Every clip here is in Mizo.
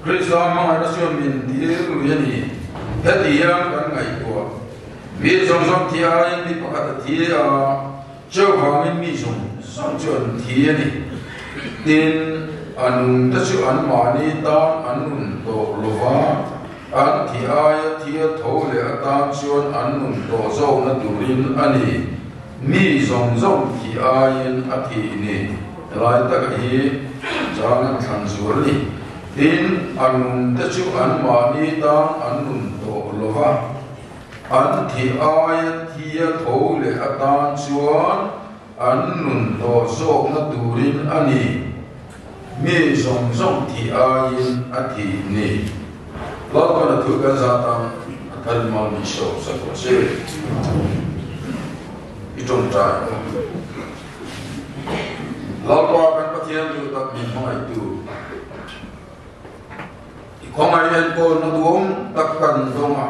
Krista hmangaihna chuan min tir lui a ni. Heti hian kan ngaihtuah, Mi zawng zawng thi aiin mi pakhat a thi a, chuvangin mi zawng zawng chu an thi a ni. Tin, a nungte chu anmahni tan an nun tawh lo va, an thi aia thia tho leh atan chuan an nun tawh zawkna turin a ni. Mi zawng zawng thi aiin a thih ni lai taka hi chang an thlan zual ni. Tin, a nungte chu anmahni tan an nun tawh lo va, an thih aia thia tho leh atan chuan an nun tawh zawkna turin a ni. Mi zawng zawng thih aiin a thih ni. Lalpan a thu kan zat ang a thar mal min sawm sak rawh se. I tawngtai ang. Lalpa kan Pathian duh tak min hmangaihtu. I khawngaih enkawlna duhawm tak kan dawng a.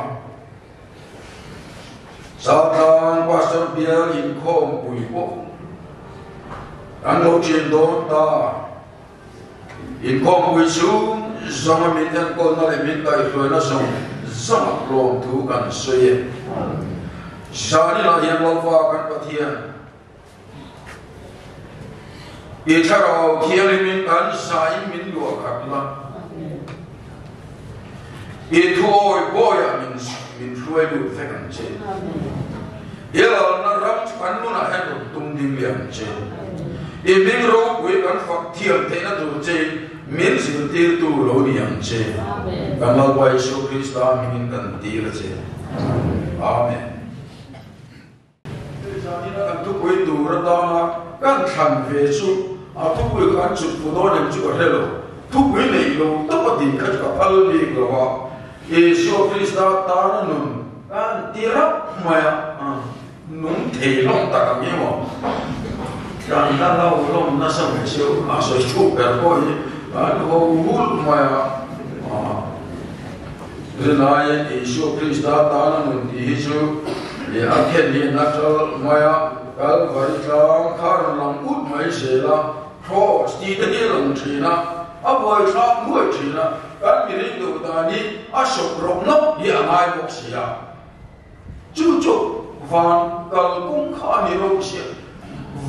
Satan Pastor bial inkhawmpui pawh an lo ṭhian dawn ta. Inkhawmpui chhung zawnga min enkawlna leh min kaihhruaina zawng zawngah lawmthu kan sawi e. Zaninah hian Lalpa kan Pathian i Thlarau Thianghlimin kan zain min luah khat la, i thuawi bawiah min min hruai lut vek ang che. I lalna ram chu kan nunah hian rawn tum ding leh ang che. I hming ropui kan fak thiam theihna tur chein min zirtirtu lo ni ang che. Kan Lalpa Isua Krista hmingin kan tir a che. Amen. Zanina kan thupui tur atana kan thlan ve chu a thupui kha an chhut fu dawn em chu ka hre lo. Thupui neih lo tawp a tih kha chu ka phal bik lo a. Isua Krista tana nun kan ti rap mai a, nung thei hlawm tak ang emaw kan la lo hlawm nasa mai si o, a sawi chhuk ber pawh hi kan ho hulh mai a. Rinaiin Isua Krista tana nun tih hi chu a khen hi a ṭal mai a, Kalvari tlang kha rawn lang ut mai zel a, Cross tih te hi a lang ṭhin a, a buaithlak nuai ṭhin a, kan mi ring duh dan hi a sawp rawk nawk hi a ngai bawk si a. Chu chu van kalkawng kha a ni ro sia,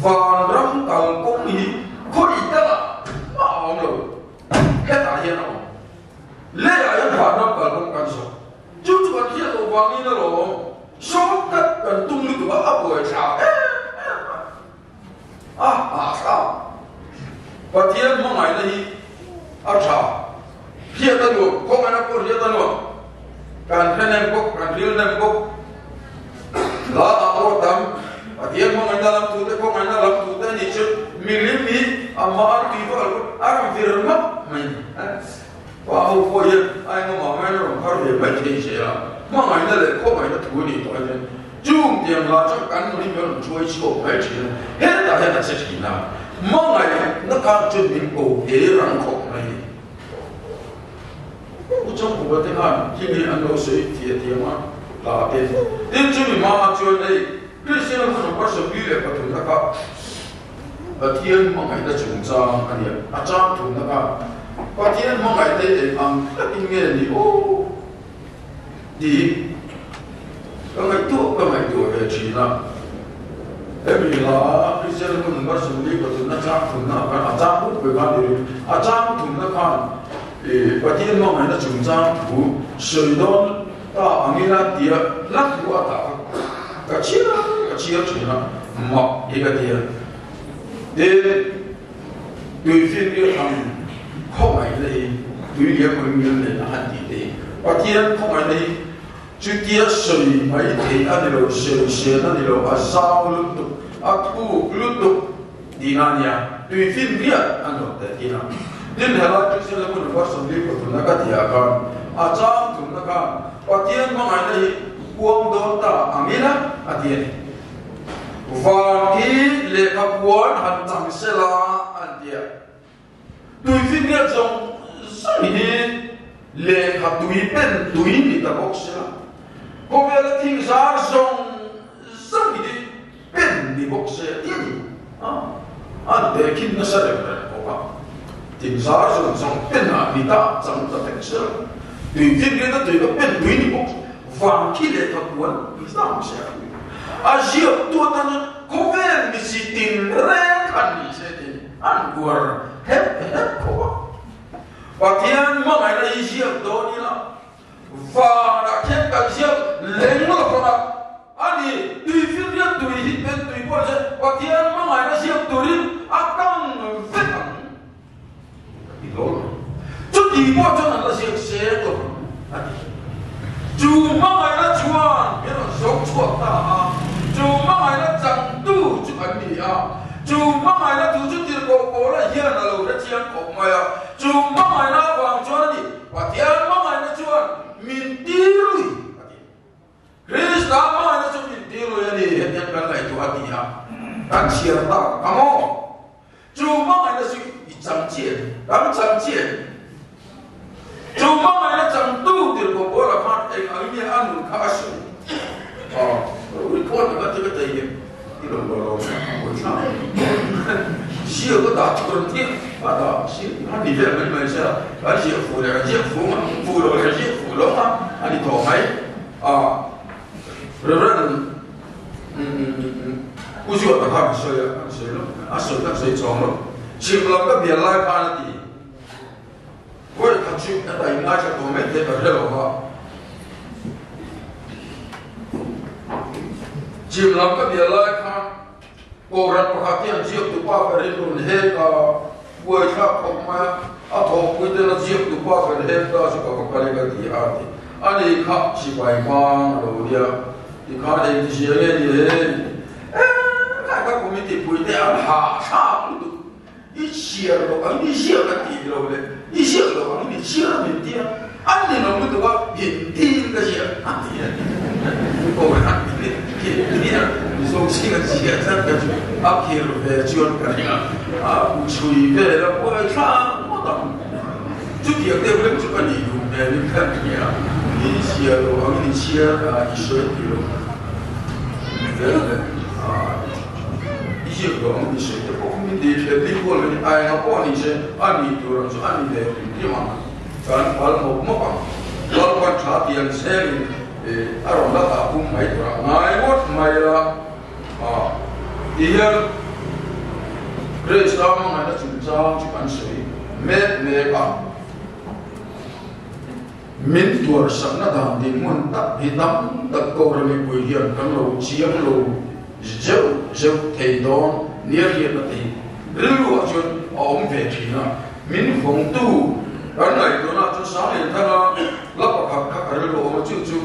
van ram kalkawng hi khawi dangah mah a awm lo, hetah hian a awm. Leiah hian vanram kalkawng kan zawh. Chu chu kan hriat loh vangin alawm shortcut kan tum lutuk a, a buai thlak em em a. A hahthlak. Pathian hmangaihna hi a tha. Hriat a nuam, khawngaihna pawh hriat a nuam. Kan hre nem bawk, kan ril nem bawk. La ah pawh a tam. Pathian hmangaihna lam thu te, khawngaihna lam thu te a nih chu milim hi a mar tui vak lo, a rawn vir map mai a ni. Pa ho pawh hian a engemaw ah hian a rawn phar ve mai thei zel a, hmangaihna leh khawngaihna thu a nih tawh hian chung tiang lah chuan kan nun hi min rawn chuai chhuak mai thin a, hetah hian a che thin a, hmangaihna khan chuan min ko he rang khawp mai a ni. Pu Changpuka te khan thil hi an lo sawi thiah thiam a, hla te. Tin, chumi hmaah chuan hei Kristian hun a 23 na kha Pathian hmangaihna chungchang a nia, a chang thumna kha Pathian hmangaihte eng ang tlatin nge ni aw tih ka ngaihtuah ka ngaihtuah ve thin a. Hemi hla Kristian hun 23 na chang thumna khan a chang pumpuii khan ni a chang thumna khan Pathian hmangaihna chungchang thu sawi dawn ta angin a tia hla thu a dah kha ka chhiar ka chhiar thin a, mak hi ka ti a. Tin, tuifinriat ang khawngaihna hi tui liam awm mil nen a han tih te hi Pathian khawngaihna hi chutia sawi mai theih a ni lo, sawisel a ni lo, a zau lutuk, a thuk lutuk. Tihna a nia, tui finriat a nuam teh thin a. Tin, helai Kristian la hun 23 na ka tihah khan a chang thumna khan Pathian hmangaihna hi puang dawn ta ang ila a ti a ni. Van khi lehkha puan han chang sela an ti a. Tui finriat zawng zawng hi lehkha tui pen tui ni ta bawk sela. Khawvela thing zar zawng zawng hi Pen ni bawk se a ti a ni. A, an tehkhin nasa reng reng bawk a. Thing zar zawng zawng pen ah ni ta chang ta vek se la, tui finriat a tui ka pen tui ni bawk vang khi leh kha puan ni ta se a. A ziak tu atan chuan khawvel misi tin reng khan ni se tiin an uar hep hep khawp a. Pathian hmangaihna hi ziak dawn ila Vanah khian kan ziak leng lo hlawm a, a ni, tui finriat tui hi pen tui pawh ni se Pathian hmangaihna ziak turin a kang vek ang ka ti lo lo. Chuti pawh chuan an la ziak seng lo ang a ti. Chu hmangaihna chuan min rawn zawk chhuak ta a, chu hmangaihna changtu chu kan ni a, chu hmangaihna thu chu tirhkoh Paula hian a lo hrechiang khawp mai a, chu hmangaihna avang chuan a ni, Pathian hmangaihna chuan min tirui a ti. Krista hmangaihna chu min tirui a ni, hetiang kan ngaihtuah a ti a, kan chhiar tak ang aw. Chu hmangaihna chu i chang chiah ni, kan chang chiah ni. Chu hmangaihna changtu tirhkoh Paula khan eng ang nge a nun kha a sawi? Aw, report anga ti ka thei em? I lo lo lo Ziak a dah tur ang chiah a dah si a ni vel mai mai sia kan ziak fuh leh kan ziak fuh ang a fuh lo leh kan ziak fuh lo ang a a ni tawh mai a Reverend U Zuata khan a sawi a an sawi lo a sawi kan sawi chawng lo chhim lam ka bial lai khan a ti Vawi khat chu a ta in ngaithla tawh mai thei ka hre lo va. Chhim lam ka bia lai khan Kohhran pakhat hi an ziak tu pa ber in rawn hek a, buai thlak khawp mai a, a thawhpui ten a ziak tu pa ber hek ta chu ka va kal i ka ti a ti. Ani kha sipai hmang a lo nia, tikhan engti zia nge ni he? Engkai kha committee pui te an hahthlak lutuk. I chhiar lo ang i ziak a tih lo le, i ziak lo ang i chhiar a min ti a, an ni lo lutuk a, Hindi in ka ziak a ti a ni. Koran Hindi a Mizo zing a ziah tlat ka chu a khir ve chuan ka ring a, a bu chhui vel a buai thlang ngawt ang. Chutiang deuh lek chu ka nih duh hmel in ka nia, i chhiar lo ang i chhiar a i sawi ti lo vel le. I ziak lo ang i sawi te pawh min ti hriat bik kual ka ni. A enga pawh ni se, a ni tur ang chu a ni ve hrim hrim ang. Kan pal mawp mawp ang. Lalpan tha ti ang zelin a rawn la dah pum mai tur a ngai ngawt mai a. Ti hian Grace ta hmangaihna chungchang chu kan sawi mek mek a. Min tuarsakna dan dinhmun tak hi tam tak Kohhran mipui hian kan lo chiang lo zeuh zeuh thei dawn nia hriatna te hi rilruah chuan a awm ve thin a. Min vawngtu kan ngaihtuahna chu Sanglianthanga la pakhat kha ka rilru a awm a, chu chu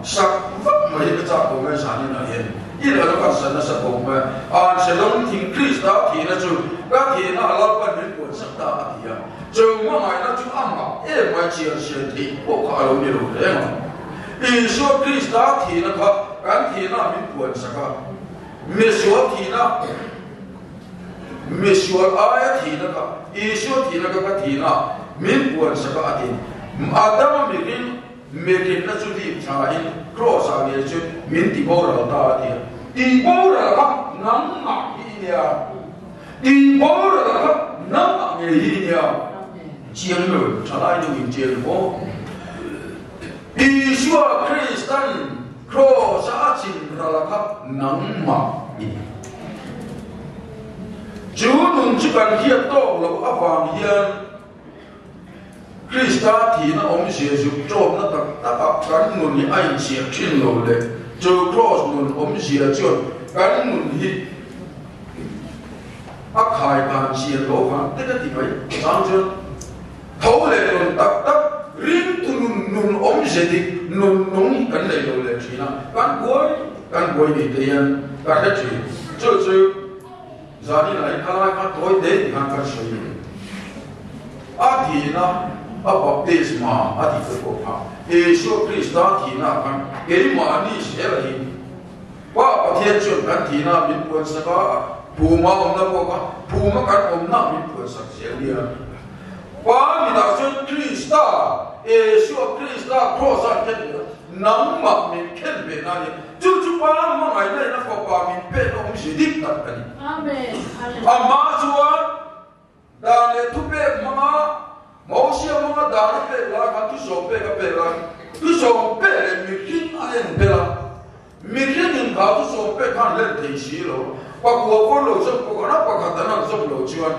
sak vak mai hi ka chak ko mai zanin ah hian i lo kan sa nasa bawk mai a. An hre lawng thing Krista thihna chu ka thihna a Lalpan min puansak ta a ti a. Chu hmangaihna chu amah em mai chian sian theih pawh kha a lo ni lo reng a. Isua Krista thihna kha kan thihna ah min puansak a, misual thihna, misual aia thihna kha Isua thihna kha ka thihna ah min puansak a a ti. Adama mihring mihrinna chu hlip tha in Kraws ah ngei chu min ti boral ta a ti a. Ti boral kha nangmah hi i nia. Tih boral kha nangmah ngei hi i nia. Chiang lo, thalai deuh in chiang maw? Isua Kristan Kraws a a chim ral kha nangmah i ni. Chu nun chu kan hriat tawk loh avang hian Krista thihna awmzia zuk ṭawpna tak takah kan nun hi a inchhiah ṭhin lo le. Chu Kraws nun awmzia chuan kan nun hi a khai dan chian lo vang te ka ti mai. Chang chuan tho leh nun tak tak, ringtu nun nun awmzia dik nun nung hi kan nei lo leh ṭhin a, kan buai kan buai ni te hian ka hre ṭhin. Chu chu Zanin ah in khalai kha tawi te ti khan kan sawi ni. A thihna a baptisma a tih te pawh kha Isua Krista thihna ah khan keimahni zel a hi. Pa Pathian chuan kan thihna min puansak a, phuma awmna pawh kha phuma kan awmna min puansak zel nia. Pa mitah chuan Krista, Isua Krista kraws ah khen ve a, nangmah min khen ve na a ni. Chu chu Pa hmangaihna in a fapa min pekna awmzia dik tak a ni. Amen. Amah chuan. Dan leh thupek hmanga Mosia hmanga dan a pek lai khan thusawm pek a pek lai thusawm pek leh mihring a en bel a, mihring in kha thusawm pek khan hlen thei si lo, pakua pawn lo zawm pawh khan a pakhat an han zawm lo chuan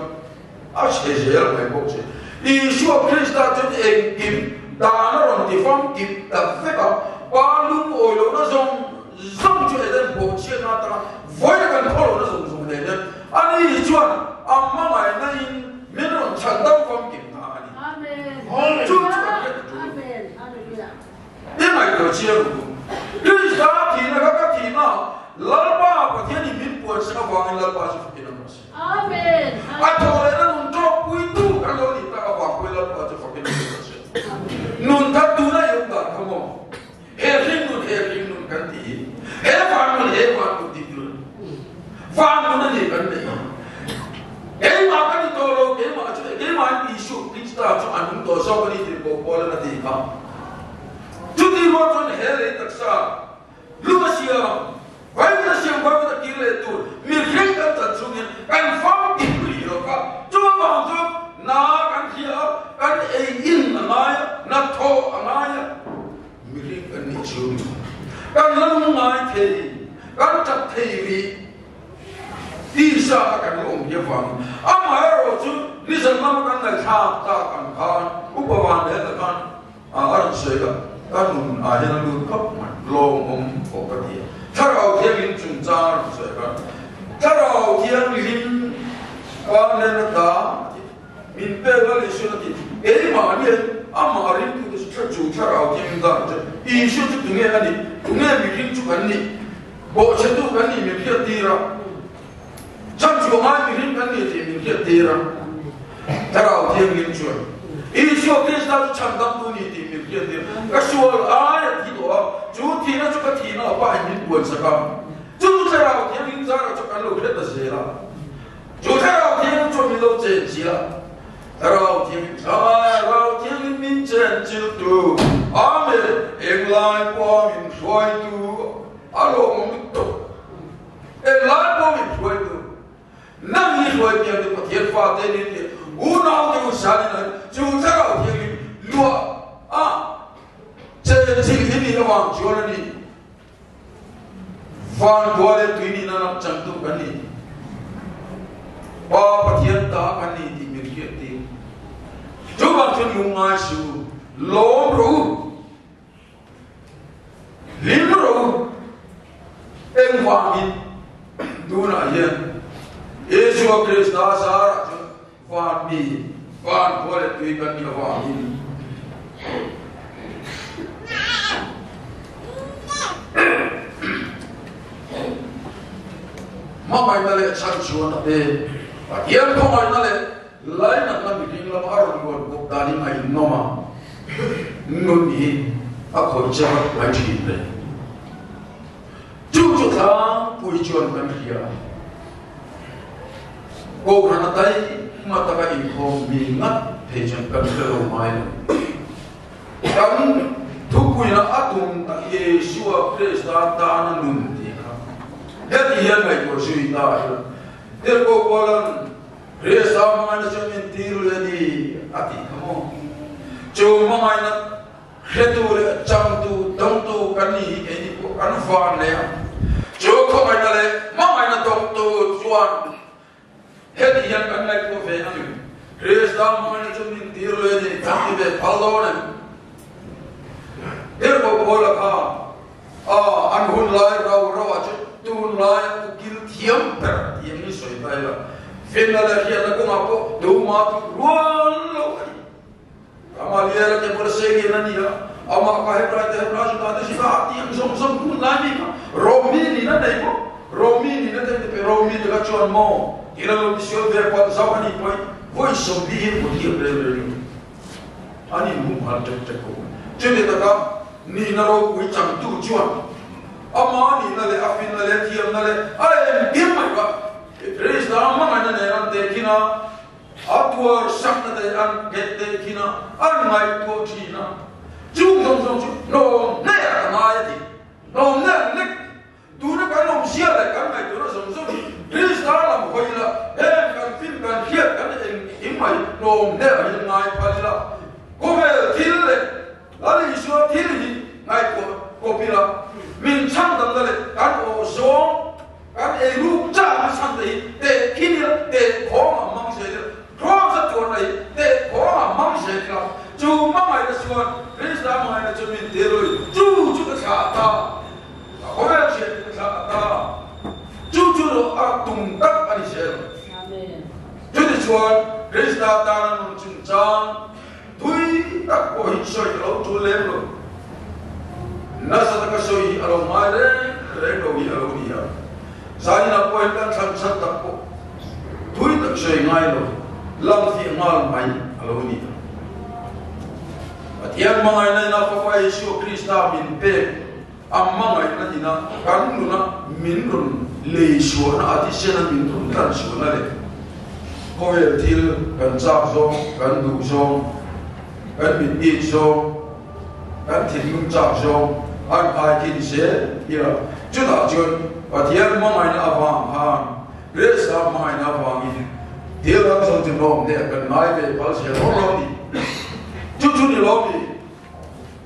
a chhe zel mai bawk che. Isua Krista chuan engkim dan a rawn ti famkim tak vek a, Pa lungawi lohna zawng zawng chu Eden bawhchhiatna atanga vawiin kan khaw lohna zawng zawng nen hian ani chuan a hmangaihna in min rawn chhan dam famkim ta a ni. Chu chu kan hriat tul. I ngaihtuah chiang ru. Krista thihna kha ka thihna Lalpa Pathian in min puan sak avangin Lalpa chu fakin a awm a si. A thawh lehna nun tawkpuitu kan lo nih tak avang pawhin Lalpa chu fakin a awm a si. Nun thar tuna i awm dan kha maw? He hring nun, he hring nun kan ti hi, he van nun, he van nun tih tur van nun a ni kan neih hi. Keimah ka ni tawh lo, keimah chu keimahin Isua Krista chu a nung tawh zawk a ni tih pawh Paula'n a ti kha. Chuti rual chuan he lei taksa lung a siam, Bible a siam Bible a kir leh tur mihring kan chan chungin kan famkim rih lo kha. Chuvang chuan na kan hria a, kan ei in a ngai a, na thawh a ngai a. Mihring kan nih chu kan la lungngai thei, kan ṭap thei rih tisa a kan la awm hi avangin amaherawh chu nizan lama kan ngaihthlak tak ang khan Upa Van leh ta khan a rawn sawi a, ka nun ah hian a lut khawp mai, lawmawm pawh ka ti a. Thlarau Thianghlim chungchang a rawn sawi khan Thlarau Thianghlim pa hnen ata a ti. Min pek lal Isua a ti, Keimah hian amah ringtute chu thla chu thlarau thianghlim dan chu Isua chu tunge a nih? Tunge mihring chu kan nih? Bawhchhetu kan nih min hriat tir a, chhan chu ngai mihring kan nih tih min hriat tir a. Thlarau thianghlim chuan Isua Krista chu chhandamtu ni tih min hriat tir. Ka sual ai a thi tawh a, chu thihna chu ka thihna a pahin min buaitsak a, chu thlarau thianghlim zarah chu kan lo hre ta zel a. Chu Thlarau Thianghlim chuan min lo chen chilh a, Thlarau Thianghlim Thlarau Thianghlim min chen chilhtu, Amen, englai pawha min hruaitu a lawmawm lutuk, englai pawha min hruaitu, nang hi hruai piang te Pathian fate ni tih unau te u sanin an chu Thlarau Thianghlim luah a chen chilh hi nih avang chuan a ni. Van khua leh tui nihna lam changtu kan ni. Pa Pathian ta kan ni tih min hriat tir. Chuvang chuan lungngai suh u, lawm rawh u, hlim rawh u. Engvangin tunah hian Isua Krista zarah chuan Van mi, van khua leh tui kan nih avangin hmangaihna leh chhanchhuahna te, Pathian khawngaihna leh lainatna mihring lama a rawn luan bawk dan hi ngaihnawm a, nun hi a khawih che vat mai thin reng. Chu chu tlangpui chuan kan hria a. Kohhran a taima taka inkhawm mi ngat phei chuan kan hre lo ngai lo. Kan thupuina a tum tak Yeshua Krista tana nun tih kha heti hian ngaihtuah zui ta ila, Tirhkoh Paula'n Krista hmangaihna chu min tir leh a ni a tih kha maw? Chu hmangaihna Hretu leh changtu, dawngtu kan ni hi keini pawh kan van leh a. Chu khawngaihna leh hmangaihna dawngtu chuan heti hian kan ngaihtuah ve ang em? Krista hmangaihna chu min tir lui a ni, kan ti ve phal dawn em? Tirhkoh Paula kha a an hun lai rau rau ah chuan tunlai a ukil thiam ber tih ang in sawi ta ila, finna leh hriatna kawngah pawh tumah tluk rual lo a ni. Gamaliel te bula sengin a ni a, amah kha Hebrai te Hebrai Juda te Juda a tih ang zawng zawng hun lai mi kha Romi niin a nei bawk. Romi niin a nei te Romi te kha chuan maw ila lo tisual ve palh zauh a nih pawhin vawi 40 hi hmu thiam reng reng lo. An inhumhal ṭek ṭek bawk. Chumi taka nihna ropui changtu chuan ama nihna leh a finna leh thiamna leh a engkim mai kha Krista hmangaihna nen an tehkhin a, A tuar sakna te an nghet teh thin a, an ngaihtuah thin a. Chung zawng zawng chu hnawm hle a ka ngai a ti. Hnawm hle ang nek. Tuna kan awmzia leh kan ngaihtuahna zawng zawng hi Krista lam hawi la, heng kan film kan hriat kan engkim Engkim mai hnawm hle ah hian ngai phal ila, khawvel thil leh Lal Isua thil hi ngaihtuah kawp ila, min chhan damna leh kan aw zawng, kan ei ruk chak na chhan te hi teh khin ila, teh khawng ah hmang zel ila, Kross a tuarna hi teh khawng ah hmang zel ila, chu hmangaihna chuan Krista hmangaihna chu min ti lui, chu chu ka thlah ta, ka khawvel thian hi ka thlah ta, chu chu rawh a tum tak a ni zel. Chutichuan, Krista tana nun chungchang thui tak pawh hi sawi ka lo tul lem lo. Nasa taka sawi hi a lo ngai reng reng lo hi a lo ni a. Zaninah pawh hian kan thlan chhan tak pawh thui tak sawi ngai lo, lam fiah nghal mai a lo ni a. Pathian hmangaihna ina Fapa Isua Krista min pek A hmangaihna ina kan nuna min rawn lei suahna, a tisena min rawn tlan suahna leh khawvel thil kan chak zawng, kan duh zawng, kan mit it zawng, kan thinlung chak zawng an khai khi ni se ila chutah chuan Pathian hmangaihna avang khan Krista hmangaihna avangin thil dang zawng chu hlawm leh kan ngai ve phal zel rawh lo ni. Chu chu ni lo mi.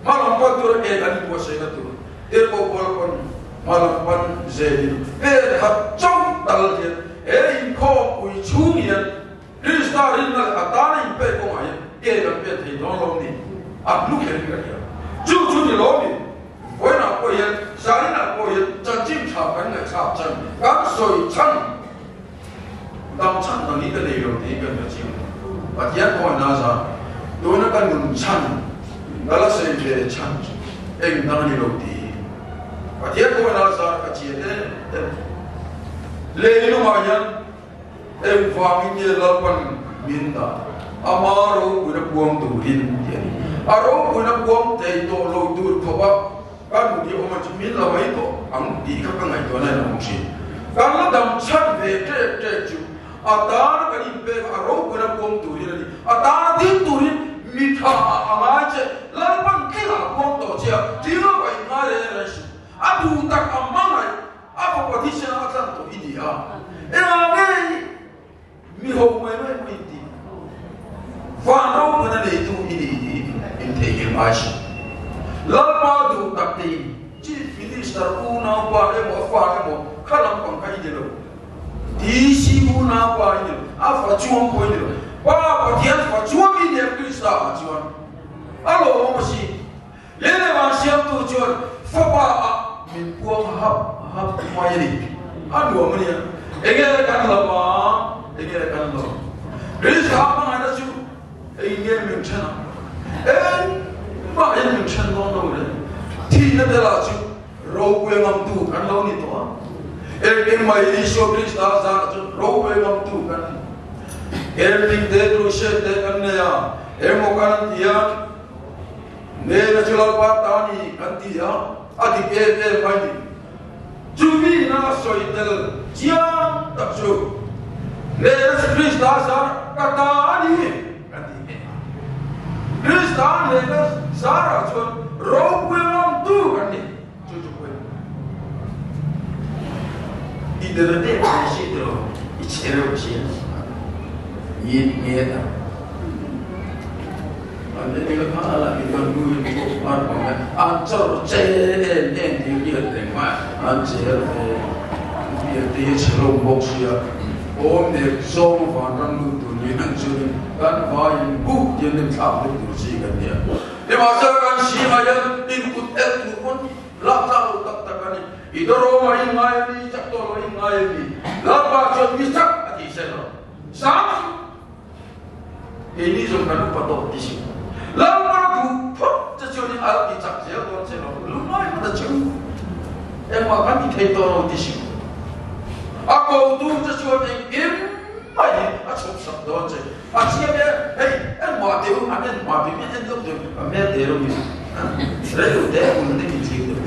Hmalam pan tura eng an inbuatsaihna tur tirhkoh pawl pawn hmalam pan zelin pen khat chauh tal hian he inkhawm pui chhung hian Krista rinna leh a tana inpek kawngah hian ke kan pen thei dawn lo ni a hnu kherin ka hria. Chu chu ni lo mi vawiinah pawh hian zaninah pawh hian chanchin tha kan ngaihthlak chan kan sawi chhan Dam chhan dang hi ka nei lo tih kan hre chiang lo. Pathian khawngaihna zan tuna ka nun chhan ka la sawi ve chhan chu eng dang a ni lo tih hi Pathian khawngaihna zan ka chian em em. Leilungah hian engvangin nge Lalpan min dah? Ama ropuina puang turin tih a ni. A ropuina puang thei tawh lo tur khawpa Ka nun hi awm a chu min la mai tawh ang tih kha ka ngaihtuahna in a awm thin. Kan la dam chhan ve ṭek ṭek chu a tana kan inpek a, a ropuina puang turin a ni. A tana ding turin mi tha ah a ngai che, Lalpan tling ah puang tawh che a, tling lo ah in ngai reng reng suh. A duh tak a hmangaih, a fapa thisen a tlan tawh i ni a. Engah nge Mi ho mai mai pawh in ti. Van ropuina neitu i ni tih in theihnghilh ngai suh. Lalpa duh tak te in Chief Minister unaupa emaw a fa emaw kha lampang kha i ni lo. DC unaupa i ni lo, a fa chuang pawh i ni lo. Pa Pathian fa chuang i ni a Krista ah chuan a lawmawm a si. Lelema siamtu chuan fapa ah min puang hap hap mai a ni. A nuam a nia. Enge kan hlauh a? Enge kan hlauh? Krista hmangaihna chu eng nge min then ang? Engmah in min then dawn lo le. Thihna te lah chu ropui ngamtu kan lo ni tawh a. Engkim mai Isua Krista zanah chuan ropui ngamtu kan ni. Camping te, crusade te kan nei a, emaw kan ti a, Nena chu Lalpa ta a ni kan ti a, a dik em em mai ni. Chumi ina a sawi tel chiang tak chu, Nena chu Krista zar ka ta a ni kan ti nghe a. Krista nena zarah chuan ropui ngamtu kan ni. Chu chu pawimawh. I der deuh mai si tiraw, i chhe reuh si a. Ngit nget a. An en ila kha ala i kan nu in pawh ar pang hian an chawr che em em tih hi an reng mai a, an cher ve biak te hi chhe hlawm bawk sia, awm nek zawng vanram lut tur niin an chuanin kan vaiin buk tian nem thlak vek tur chi kan nia. Nimahsela kan zingah hian inkut el tur pawn lak tlak lo tak tak a ni. I dawrawm a inngai a ni, chak tawh lo a inngai a ni. Lalpa chuan mi chak a tih sen lo. Sang chu keini zawng kan upa tawh ti si. Lalpa duh phawt che chuan in al ti chak zel dawn che lo. Lungngai hmata chu engmah kan ti thei tawh lo ti si. A kotu che chuan engkim mai hi a chhawp sak dawn che. A chiang e, hei engmah teh u, an enhmah tih miah en deuh deuh a hmel te rawh hi rei lo te hun te min ching deuh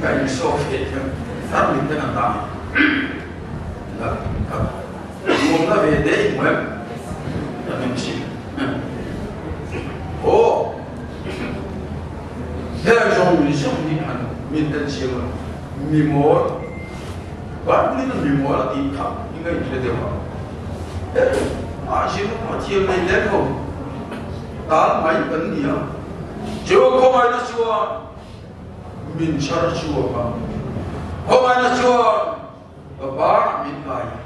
ka in saw fe hian ram min te kan ta la ka nuam na ve te in hmu em ka min ching oh heng zawng mi zawng hi an min en chiang lo mi mawl. Bible-in a mi mawl a tih kha i ngaihhre deuh a. E, a zir a thiam nei lem lo. Tal mai kan ni a. Chu khawngaihna chuan min chhar chhuak a. Khawngaihna chuan ka banah min kai a.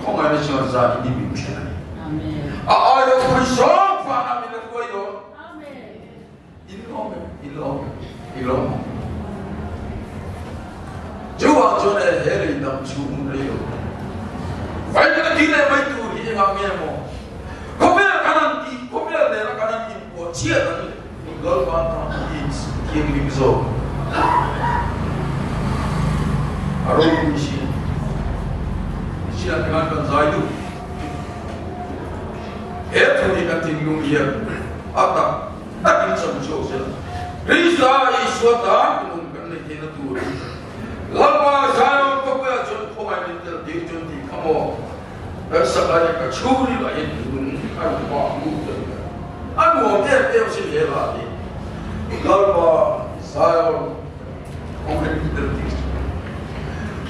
Khawngaihna chuan zan hi min thlen a ni. A aia ui sawm fanah min la hruai dawn. In lawm em? In lawm em? I lawm ang. Chuvang chuan e he lei dam chhung rei lo. Vaimina ti leh mai tur hi engah nge maw? Khawvel kan han tih, khawvel nena kan han inpuah chhiat ang le. Lalpa tan hi thianghlim zawk a ropui si. Hriat khan kan zai duh. He thu hi kan thinlung hian a tak takin cham chhuak zel. Krista Isua tan nun kan neih theihna tur Lalpa Zion khawpuiah chuan khawngaih min tel tir chuan tih kha maw kan sak lai hian ka chhungril ah hian nun a rawn vak lut ta nia. A nuam em em sin he hla hi. Lalpa Zion khawngaih min tel tir chuan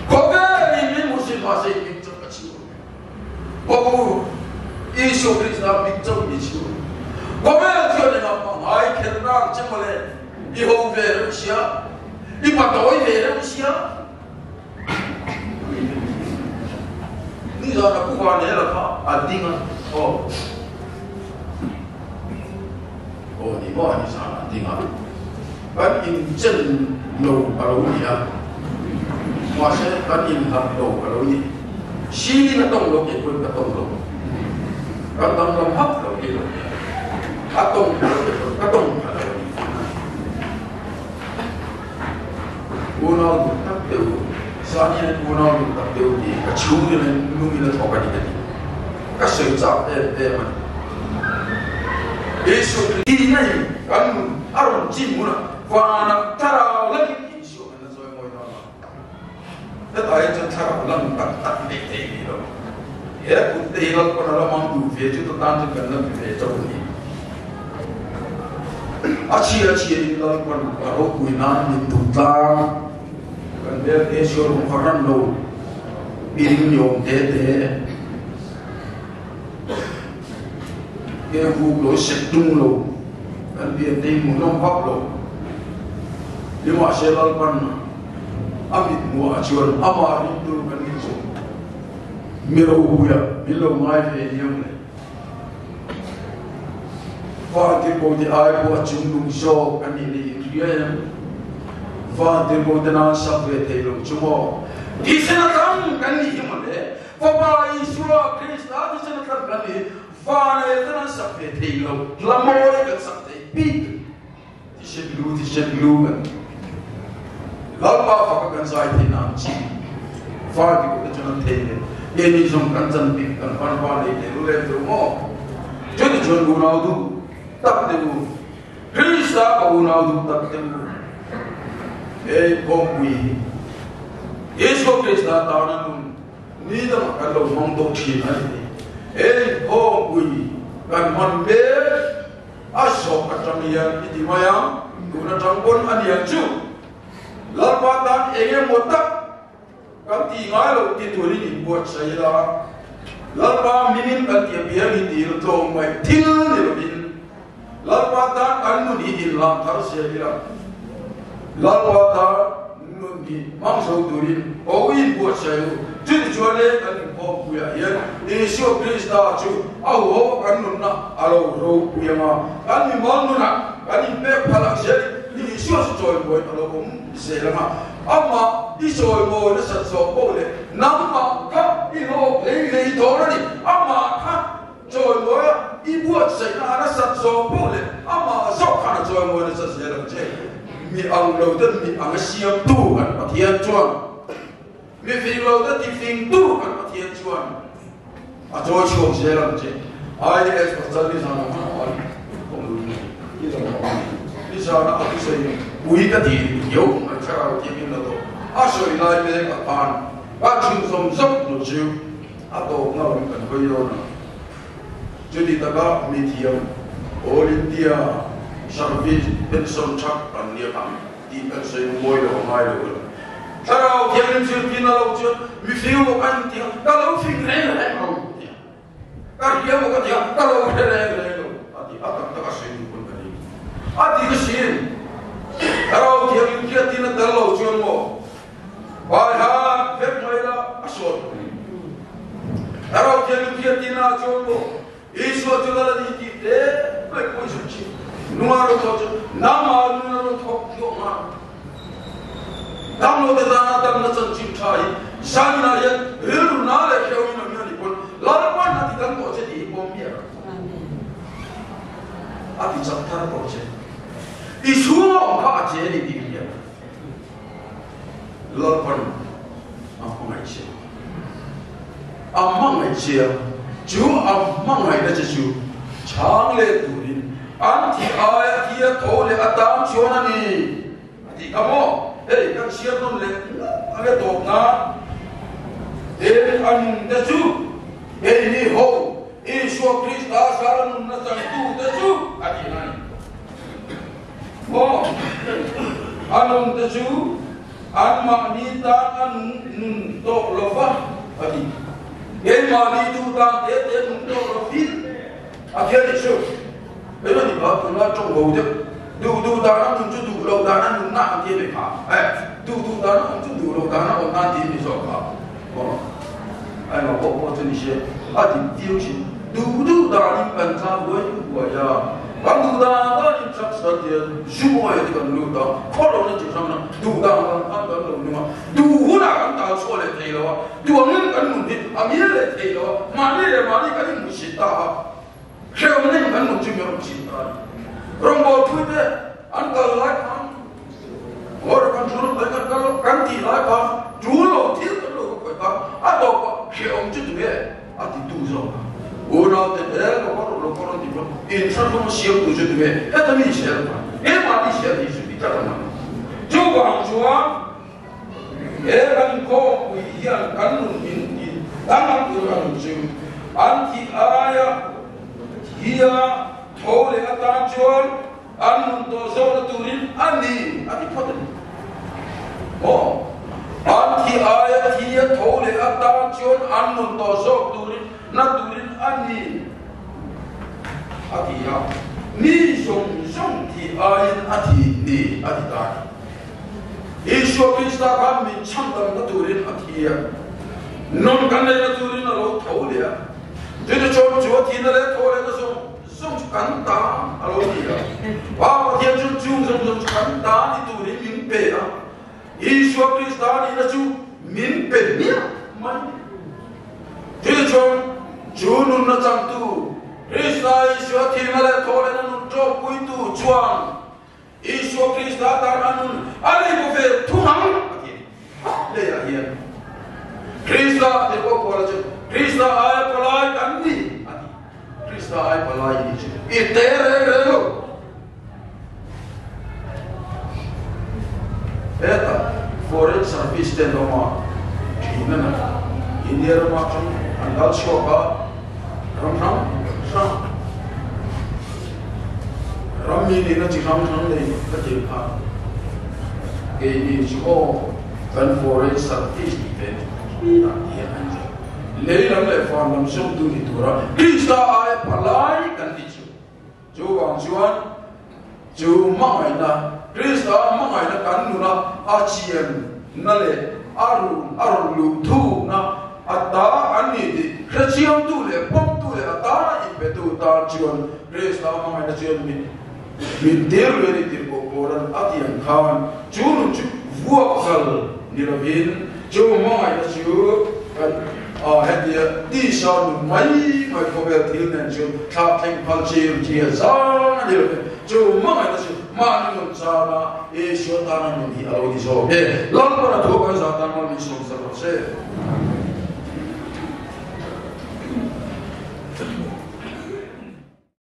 khawvelin min hmusit mahse i hming chauh ka chhiar. Babu Isua Krista hming chauh ni chu khawvel chuan engah mah ngai kher nang che mawle, i ho ve reuh sia, i patawi ve reuh sia. Nizan a pu Vanela kha a ding a, aw aw ni maw nizan a ding a, kan inchen lo a lo ni a, mahse kan inhlat lo a lo ni. Silin a tawng lo kei pawhin ka tawng lo. Kan danglam hauh lo hi lo nia. A tawng pha lo kei pawhin ka tawng pha lo a ni. Unau duh tak deuh, Sani hian unau duh tak deuh tih ka chhungin a nungin a thawk a ni ka ti. Ka sawi chak em em a ni. Isua Krista in kan nun a rawn chin hunah vanah thlarau lamin Isua kan la zawi mawi dawn lo. Hetah hian chuan thlarau lang tak tak neih theih a ni lo. He kut te hi Lalpawn a la hmang duh ve chu tan chuan kan la ti ve chauh a ni. A chhia chhiain Lalpawn a ropui nan min duh tlang. Kan hmel te sual awm fahran lo, piring ni awm te te, ke vuk lo, sek tung lo, kan pian te hi hmuhnawm vak lo. Nimahse Lalpawn A mit hmuhah chuan amah ringtu kan ni chu mi ropuia min lo ngai ve hiam le. Vantirhkoh te ai pawh a chungnung zawk a nih leh inhria em? Vantirhkoh te nan sak ve thei lo chu maw? Thisen a tlang kan nih hi maw le? Fapa Isua Krista thisen a tlang kan nih hi vanel te nan sak ve thei lo, hla mawi kan sak thei bik. Thisen lu, thisen lu kan ti. Lalpa faka kan zai theih nan chi far ti te chuan an thei ve. Keini zawng kan chan bik kan pan pa nei te lu lem deuh maw? Chuti chuan unau duh tak te u, Krista ka unau duh tak te u, hei kawngpui hi Isua Krista tana nun ni dangah kan lo hmang tawh thin a ni. Hei kawngpui kan hman mek. A zawh atang hian i ti mai ang, tun atang pawn a niang chu. Lalpa tan eng emaw tak kan tih ngai loh ti turin inbuatsaih ila, Lalpa minin kan tih apiang hi dil tlawm mai thil ni lovin, Lalpa tan kan nun hi inhlang thar zel ila, Lalpa tan nun hi hmang zo turin ko inbuatsaih u. Chutichuan e kan inkhawmpuiah hian Isua Krista chu a huho kan nunna a lo ropui ang a, kan mimal nunah kan inpek phalh ang zelin Isua chu chawimawiin a lo awm zel ang a. Amah i chawimawi nasat zawh pawh leh nangmah kha i hlawk hlei hlei dawn a ni. Amah kha chawimawia i buatsaihna a nasat zawh pawh leh amah zawk khan a chawimawi nasa zel ang che. Mi ang lo te mi ang a siamtu kan Pathian chuan. Mi fing lo te ti fing tu kan Pathian chuan a chawi chhuak zel ang che. IAS pasal ni zan ang a awm ni zan ang ni zan a a sawi pui ka ti hiau mai thlarau thiam in la tawh a sawi lai mek a khan ka chhun zawm zawm lo chu a tawpna lam kan hawi dawn a. Chuti taka mi thiam All India Service pension thak an nia ang tih kan sawi mawi lo a ngai lo. Thlarau Thianghlim zirtirna lo chuan mi fing maw ka inti a, ka lo fing reng reng lo a ti a. Ka hria maw ka ti a, ka lo hre reng reng lo a ti a. Tak tak a sawi duh pawn ka ni. A ti ka sin. Thlarau Thianghlim hriattirna tel lo chuan maw Baiha vek mai la a sawn. Thlarau Thianghlim hriattirna ah chuan maw Isua chu lal a ni tih te mai pawh i zut thin. Nunga rawn thawh chu nangmah nuna rawn thawk tluak nghal. Damlo te tana damna chanchin tha hi zaninah hian rilru na leh hreuhin a mi a ni pawn Lalpan a ti dam tawh che tih hi pawm miah lo. A ti chak thar tawh che. I chhunga awm kha a che a ni tih hria. Lalpan a hmangaih che. A hmangaih che a, chu a hmangaihna che chu chhang leh turin an thi aia thi a tho leh a tan chuan a ni a tih kha maw? Hei kan chhiar nawn leh ngawt ang e tawp nan en a nun te chu keini ho Isua Krista zara nunna changtu te chu a tih na a ni. Maw? A nun te chu anmahni tan a nung nun tawh lo va, a ti. Keimahni duh dan te te nung tawh lo vin a ti a nih chu. Eng a ni kha tuna tawng ho deuh, duh duh dan a nun chu duh loh dan a nunna an ti a ni kha. Eh, duh duh dan a awm chu duh loh dan a awm nan ti a ni zawk kha. Aw, engah pawh pawh chu ni se, a dik viau thin. Duh duh danin kan tla buai buai a, kan duh dan danin trucks kan ti a, zu mawi te kan lut a, khaw lohna chi hrang hrang duh dan dan khan kan lo nung a, duh hunah kan tal chhuah leh thei lo a, duh angin kan nun hi a mil leh thei lo a, mahni leh mahni kan inhmuhsit ta a, hrehawmna in kan nun chu min rawn chim ta a ni. Rawngbâwl phuite an kal lai khan Or kan ṭul lo kan kal lo kan tih lai khan ṭul lo thil kan lo ka khawih kha a tawpah hrehawm chu tunge a ti tu zawk a. Unaute hel ka kawr lo kawr an ti pawn inthlahrung a siam tu chu tunge heta mi sel kha keimahni sel hi chu ti tlat ang a. Chuvang chuan he kan inkhawmpui hian kan nun min ti danglam tur a nun chu an thih aia thia tho leh atan chuan An nun tawh zawhna turin a ni a ti phawt a ni. Maw? An thi aia thi a tho leh atan chuan an nun tawh zawk turin na turin a ni a ti a. Mi zawng zawng thi aiin a thi ni a ti ta a ni. Isua Krista khan min chhandamna turin a thi a, nun kan neihna turin a lo tho leh a. Chutichuan chu a thihna leh tho lehna zawng Zawng chu kan ta a lo ni a, Pa Pathian chu chung zawng zawng chu kan ta ni turin min pe a, Isua Krista nihna chu min pe hmiah mai. Chutichuan chu nunna changtu Krista Isua thihna leh thawhlehna nun ṭawkpuitu chuan Isua Krista tan a nun a nei bo ve thung ang a ti a ni. Leiah hian Krista tih pawh Paula chu Krista aia palai kan ni a ti. Krista aia palai i nih chu i te reng reng lo. Hetah foreign service te an awm a, thin a na. India ramah chuan an kal chhuak a, ram hrang hrang. Ram mi nihna chi hrang hrang nei ka ti kha keini chu aw kan foreign service tih ve ni ah ti hian an zir. Lei lam leh van lam zawmtu ni tura Krista aia palai kan ni chu. Chuvang chuan chu hmangaihna, Krista hmangaihna kan nuna a chianna leh a run a rawn luh thukna A ta an ni tih hrechiangtu leh pawmtu leh a tana inpetu tan chuan Krista hmangaihna chuan min min tir lui a ni tih pawh Paula'n a ti ang khan chu nun chu vuak kal ni lovin chu hmangaihna chu kan a hetia tisa nun mai mai khawvel thil nen chuan thlak thleng phal chir chi a zang a ni lo ve. Chu hmangaihna chu mahni nun chana Isua tana nun hi a lo ni zawk e. Lalpan a thu kan zah tan mal min sawm sak rawh se.